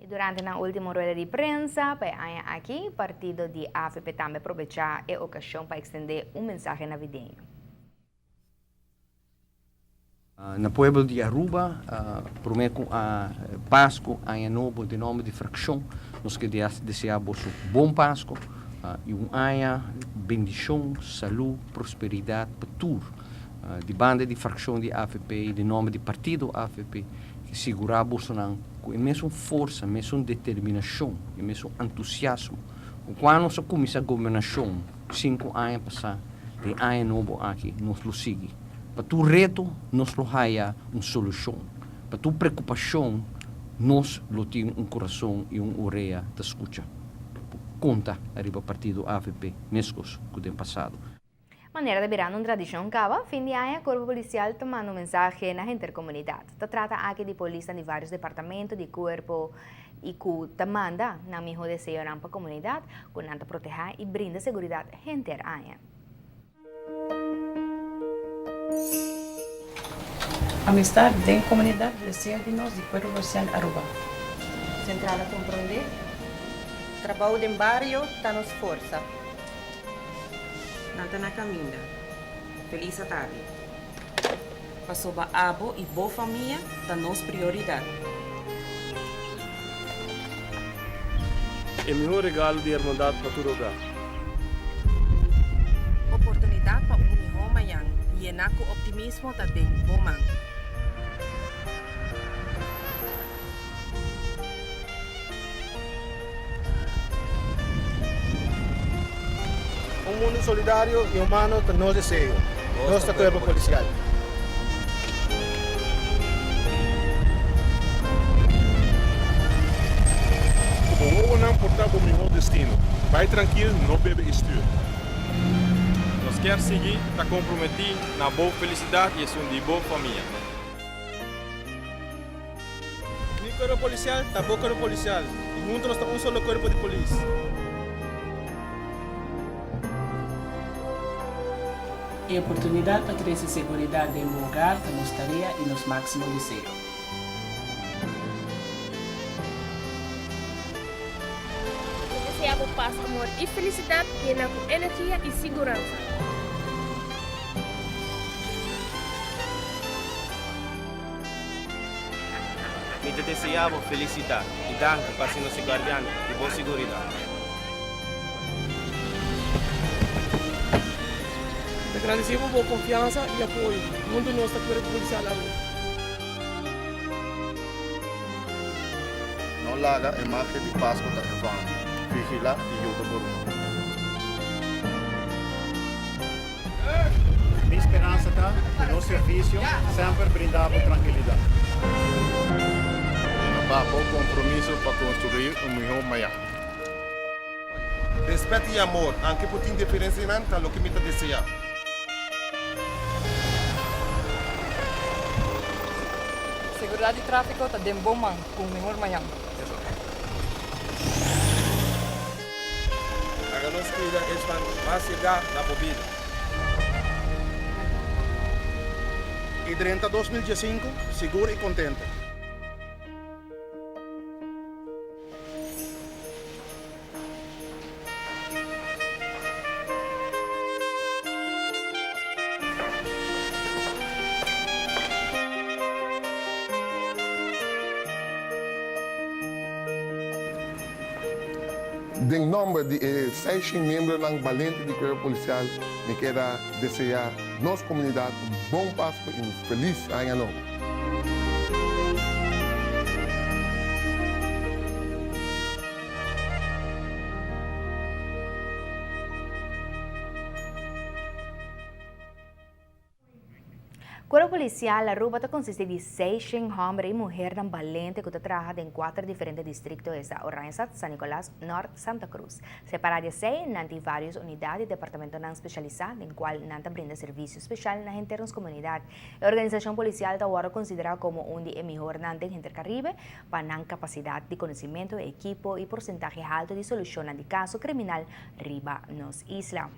Durante nan ultimo rueda di prensa pa e aña aki, partido di avp tambe probecha e ocasion pa extende un mensahe navideño. Na pueblo di Aruba, prome cu a Pasco, Aña Nobo, den nomber di fraccion nos ke desea boso bon Pasco y un aña bendicion, salud, prosperidad pa tur. Di banda di fraccion di avp y den nomber di partido avp ke sigura bosonan cu e mesun forsa, mesun determinacion, e mesun entusiasmo cu cua nos a cuminsa gobernacion cinco aña pasa, den aña nobo aki nos lo sigui. Pa tur reto nos lo haya un solushon. Pa tur preokupashon nos lo tin un kurason i un orea ta skucha. Por konta ariba partido avp meskos ku den pasado. Manera ta birando un tradishon kaba, fin di aña Kuerpo Polisial ta manda un mensahe na henter komunidat. Ta trata aki di polisnan di vários departamento di kuerpo i ku ta manda nan mihó deseonan pa komunidat ku nan ta protehá i brinda seguridat henter aña. Amistad den comunidad deseo di nos di Pueblo Policial Aruba. Central a comprende. Trabou den bario ta nos forsa. Nan ta na caminda. Feliz atardi. Pasobra abo y bo famia ta nos prioridad. E mihó regalo di hermandad pa tur hogar. Oportunidad pa un mihó mañan yená cu optimismo ta den bo man. Un mundu solidario i humano ta nos deseo. Nos ta Cuerpo Policial. Ku bo wowonan por ta bo mihó destino. Bai trankil, no bebe i stür. Nos kier sigui ta komprometí na bo felisidat i esun di bo famia. Mi cuerpo policial ta bo cuerpo policial y hunto nos ta un solo cuerpo di polis. E oportunidad pa trece seguridad den bo hogar ta nos tarea y nos maximo deseo. Mi desea bo pas, amor y felicidad yena cu energia y siguransa. Mi ta deseá bo felisidat i danki pa ser nos guardian di bo siguridat. Mi ta gradisí bo bo konfiansa i apoyo. Huntu nos ta Kuerpo Polisial Aruba. No laga e magia di Pasku ta en vano. Vigilá i yuda bo ruman. Mi speransa ta ku nos servisio semper brinda bo trankilidat. Renobá bo kompromiso pa konstruí un mihó mañan. Respet i amor, anke por tin diferensianan, ta loke mi ta deseá. Seguridat di tráfiko ta den bo man ku un mihor mañan. Laga nos cuida esnan mas yegá na bo bida. I drenta 2015 sigur i kontento. Den nomber di e seishin miembronan balente di Cuerpo Policial mi kier a desea nos comunidad un bon Pasco y un feliz Aña Nobo. Cuerpo Policial Aruba ta consisti di seishen homber y muhernan balente cu ta traha den cuater diferente districto esta Oranjestad, San Nicolas, Noord, Santa Cruz. Separa di esey, nan tin varios unidad y departamentonan specialisa den cual nan ta brinda servicio special na henter nos comunidad. E organisacion policial ta wordo considera como un di e mihornan den henter Caribe pa nan capacidad di conocimento, ekipo y porcentahe halto di solucionnan di caso criminal riba nos isla.